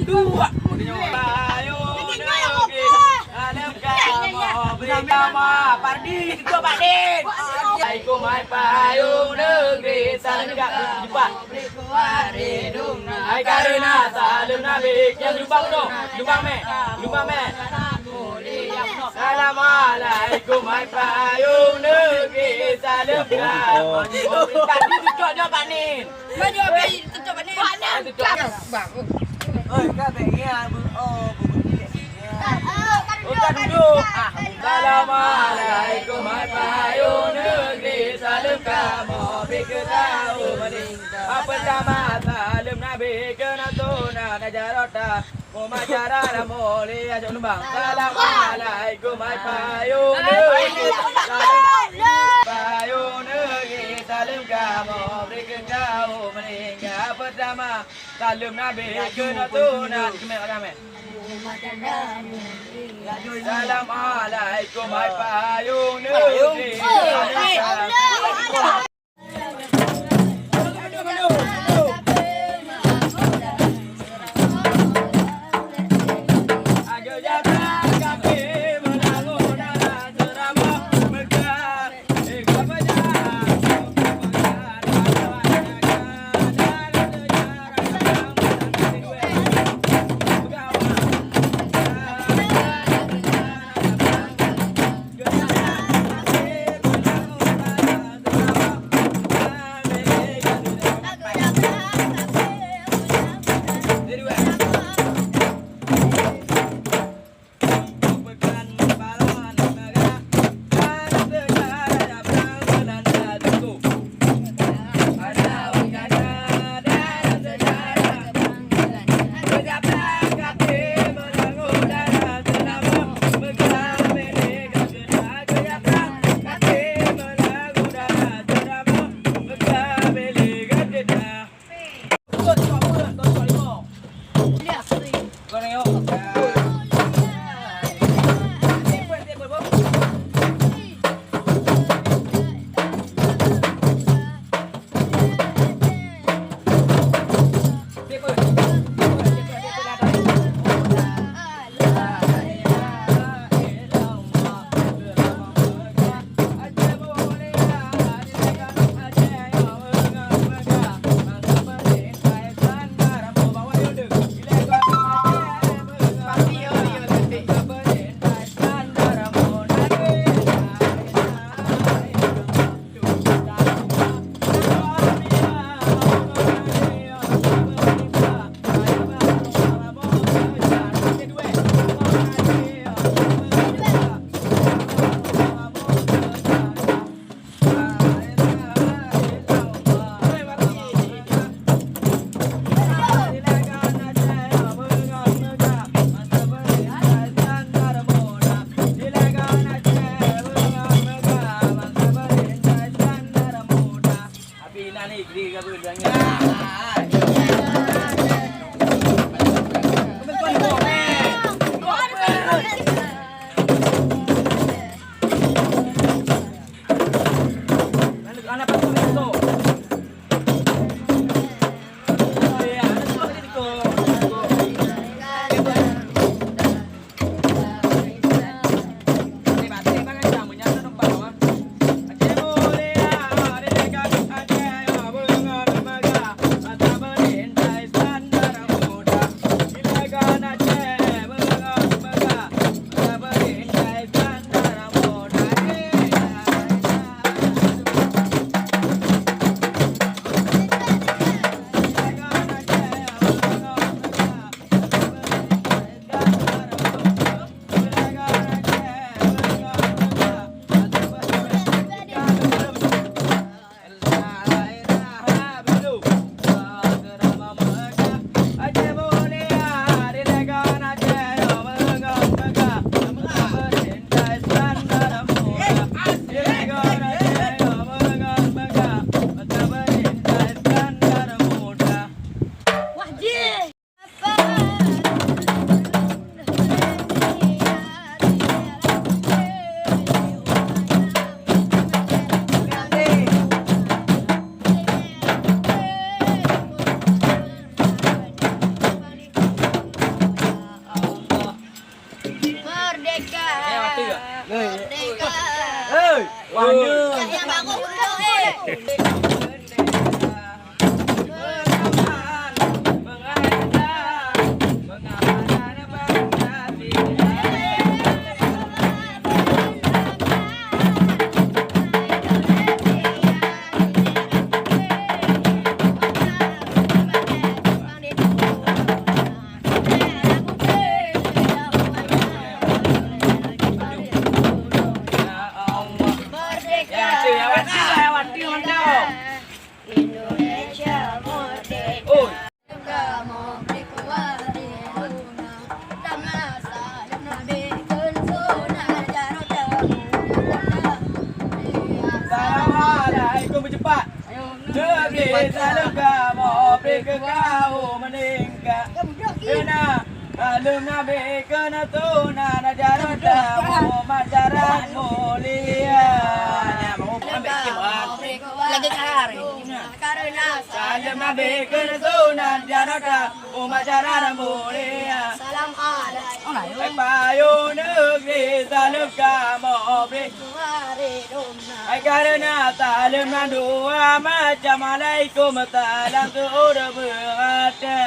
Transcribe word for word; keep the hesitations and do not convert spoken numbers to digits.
Dua. Payung Negeri Saleuem Kamoe, bri kamoe, Pardi, tutup Pak Din. Assalamualaikum hai Payung Negeri Saleuem Kamoe. Hai kareuna saleuem Nabi, nyang lubang tu, lubang meh, lubang meh. Assalamualaikum hai Payung Negeri Saleuem Kamoe. Tadi tutup dah Pak Din. Baju habis tutup ni. Tutup. Bang. Oi, ka bèk ngiang, bu-, oh, bu-, bu-, oh, ka duduk. Ah, Assalamualaikum hai Payung Negeri Saleuem Kamoe, bri keu tahu meuning. Apa nama saleuem Nabi keu na tuna na jarota. Upacara mulia cok lubang. Assalamualaikum hai Payung Negeri. Payung Negeri Saleuem Kamoe, bri keu tahu meuning. Pertama, saleuem Nabi keu na tuna keumet ramè. Assalamualaikum hai Payung Negeri. Wah, nyoe. Nyang baru duduk, eh. Indonesia merdeka. Oi. Assalamualaikum, beucepat. Negeri saleuem kamoe bri keu kamoe meuningkat. Keunan saleuem Nabi keunan tunan ajaran kamoe masyarakat mulia. Lagi cari. Saleuem Nabi keunan tunan ajaran kamoe masyarakat mulia. Salam alaikum. Hai payu negeri saleuem kamoe bri. Hai kareuna saleuem na dua macam, alaikum salam seuuroe beurata.